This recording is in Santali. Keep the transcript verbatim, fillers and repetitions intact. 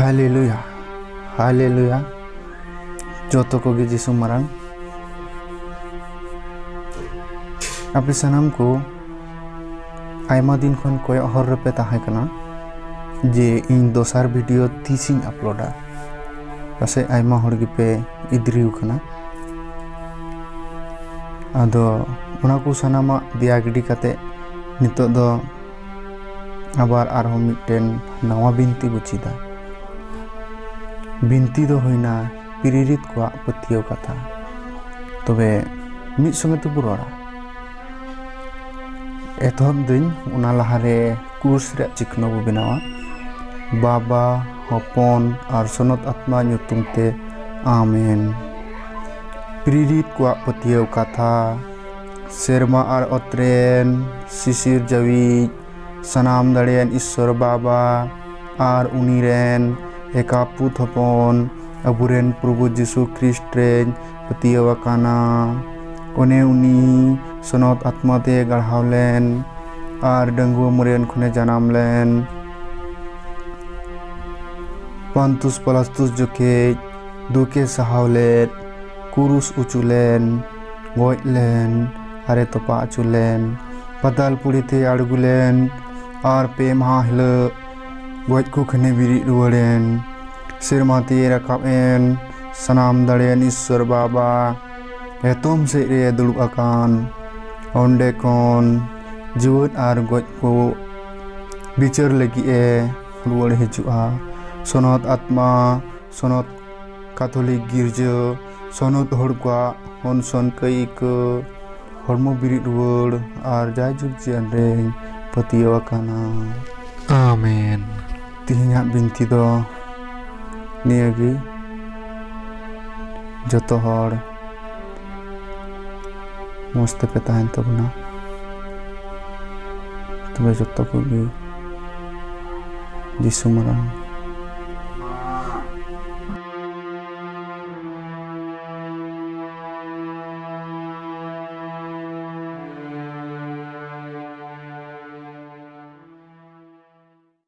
ᱦᱟᱞᱮᱞᱩᱭᱟ, ᱦᱟᱞᱮᱞᱩᱭᱟ᱾ ᱡᱚᱛᱚ ᱠᱚᱜᱮ ᱡᱤᱥᱩ ᱢᱟᱨᱟᱝ᱾ ᱟᱯᱮ ᱥᱟᱱᱟᱢ ᱠᱚ ᱟᱭᱢᱟ ᱫᱤᱱ ᱠᱷᱚᱱ ᱠᱚᱭᱚᱜ ᱦᱚᱨ ᱨᱮᱯᱮ ᱛᱟᱦᱮᱸ ᱠᱟᱱᱟ ᱡᱮ ᱤᱧ ᱫᱚᱥᱟᱨ ᱵᱷᱤᱰᱤᱭᱳ ᱛᱤᱥᱤᱧ ᱟᱯᱞᱳᱰᱟ᱾ ᱯᱟᱥᱮᱡ ᱟᱭᱢᱟ ᱦᱚᱲ ᱜᱮᱯᱮ ᱤᱫᱽᱨᱤᱣ ᱠᱟᱱᱟ᱾ ᱟᱫᱚ ᱚᱱᱟ ᱠᱚ ᱥᱟᱱᱟᱢᱟᱜ ᱫᱮᱭᱟ ᱜᱤᱰᱤ ᱠᱟᱛᱮ ᱱᱤᱛᱚᱜ ᱫᱚ ᱟᱵᱟᱨ ᱟᱨᱦᱚᱸ ᱢᱤᱫᱴᱮᱱ ᱱᱟᱣᱟ ᱵᱤᱱᱛᱤ ᱵᱚ ᱪᱮᱫᱟ᱾ ᱵᱤᱱᱛᱤ ᱫᱚ ᱦᱩᱭᱱᱟ ᱯᱨᱮᱨᱤᱛ ᱠᱚᱣᱟᱜ ᱯᱟᱹᱛᱭᱟᱹᱣ ᱠᱟᱛᱷᱟ᱾ ᱛᱚᱵᱮ ᱢᱤᱫ ᱥᱚᱸᱜᱮ ᱛᱮᱵᱚ ᱨᱚᱲᱟ᱾ ᱮᱛᱚᱦᱚᱵ ᱫᱟᱹᱧ, ᱚᱱᱟ ᱞᱟᱦᱟᱨᱮ ᱠᱨᱩᱥ ᱨᱮᱭᱟᱜ ᱪᱤᱠᱷᱱᱟᱹ ᱵᱚ ᱵᱮᱱᱟᱣᱟ᱾ ᱵᱟᱵᱟ, ᱦᱚᱯᱚᱱ ᱟᱨ ᱥᱚᱱᱚᱛ ᱟᱛᱢᱟ ᱧᱩᱛᱩᱢ ᱛᱮ, ᱟᱢᱮᱱ᱾ ᱯᱨᱮᱨᱤᱛ ᱠᱚᱣᱟᱜ ᱯᱟᱹᱛᱭᱟᱹᱣ ᱠᱟᱛᱷᱟ᱾ ᱥᱮᱨᱢᱟ ᱟᱨ ᱚᱛ ᱨᱮᱱ ᱥᱤᱥᱤᱨ ᱡᱟᱹᱣᱤᱡ ᱥᱟᱱᱟᱢ ᱫᱟᱲᱮᱭᱟᱱ ᱤᱥᱥᱚᱨ ᱵᱟᱵᱟ ᱟᱨ ᱩᱱᱤ ᱨᱮᱱ ᱮᱠᱟᱯᱩᱛ ᱦᱚᱯᱚᱱ, ᱟᱵᱚᱨᱮᱱ ᱯᱨᱚᱵᱷᱩ ᱡᱤᱥᱩ ᱠᱷᱨᱤᱥᱴ ᱨᱮᱧ ᱯᱟᱹᱛᱭᱟᱹᱣ ᱟᱠᱟᱱᱟ᱾ ᱚᱱᱮ ᱩᱱᱤ ᱥᱚᱱᱚᱛ ᱟᱛᱢᱟ ᱛᱮ ᱜᱟᱲᱦᱟᱣ ᱞᱮᱱ ᱟᱨ ᱰᱟᱺᱜᱩᱣᱟᱹ ᱢᱚᱨᱤᱭᱟᱱ ᱠᱷᱚᱱᱮ ᱡᱟᱱᱟᱢ ᱞᱮᱱ᱾ ᱯᱟᱱᱛᱩᱥ ᱯᱟᱞᱟᱥᱛᱩᱥ ᱡᱚᱠᱷᱮᱡ ᱫᱩᱠᱮ ᱥᱟᱦᱟᱣ ᱞᱮᱫ, ᱠᱩᱨᱩᱥ ᱚᱪᱚ ᱞᱮᱱ, ᱜᱚᱡ ᱞᱮᱱ, ᱟᱨᱮ ᱛᱚᱯᱟ ᱚᱪᱚ ᱞᱮᱱ, ᱯᱟᱛᱟᱞ ᱯᱩᱨᱤ ᱛᱮ ᱟᱬᱜᱚ ᱞᱮᱱ, ᱟᱨ ᱯᱮ ᱢᱟᱦᱟ ᱦᱤᱞᱳᱜ ᱜᱚᱡ ᱠᱚ ᱠᱷᱚᱱᱮ ᱵᱮᱨᱮᱫ ᱨᱩᱣᱟᱹᱲᱮᱱ, ᱥᱮᱨᱢᱟ ᱛᱮ ᱨᱟᱠᱟᱵ ᱮᱱ, ᱥᱟᱱᱟᱢ ᱫᱟᱲᱮᱭᱟᱱ ᱤᱥᱥᱚᱨ ᱵᱟᱵᱟ ᱮᱛᱚᱢ ᱥᱮᱫ ᱨᱮ ᱫᱩᱲᱩᱵ ᱟᱠᱟᱱ, ᱚᱸᱰᱮ ᱠᱷᱚᱱ ᱡᱤᱣᱮᱫ ᱟᱨ ᱜᱚᱡ ᱠᱚ ᱵᱤᱪᱟᱹᱨ ᱞᱟᱹᱜᱤᱫ ᱮ ᱨᱩᱣᱟᱹᱲ ᱦᱤᱡᱩᱜᱼᱟ᱾ ᱥᱚᱱᱚᱛ ᱟᱛᱢᱟ, ᱥᱚᱱᱚᱛ ᱠᱟᱛᱷᱚᱞᱤᱠ ᱜᱤᱨᱡᱟᱹ, ᱥᱚᱱᱚᱛ ᱦᱚᱲ ᱠᱚᱣᱟᱜ ᱦᱚᱱ ᱥᱚᱱ ᱠᱟᱹᱭ ᱤᱠᱟᱹ, ᱦᱚᱲᱢᱚ ᱵᱤᱨᱤᱫ ᱨᱩᱣᱟᱹᱲ ᱟᱨ ᱡᱟᱭᱡᱩᱜᱽ ᱡᱤᱭᱚᱱ ᱨᱮᱧ ᱯᱟᱹᱛᱭᱟᱹᱣ ᱟᱠᱟᱱᱟ᱾ ᱟᱢᱮᱱ᱾ ᱛᱮᱦᱮᱧᱟᱜ ᱵᱤᱱᱛᱤ ᱫᱚ ᱱᱤᱭᱟᱹᱜᱮ᱾ ᱡᱚᱛᱚ ᱦᱚᱲ ᱢᱚᱡᱽ ᱛᱮᱯᱮ ᱛᱟᱦᱮᱱ ᱛᱟᱵᱚᱱᱟ᱾ ᱛᱚᱵᱮ ᱡᱚᱛᱚ ᱠᱚᱜᱮ ᱡᱤᱥᱩ ᱢᱟᱨᱟᱝ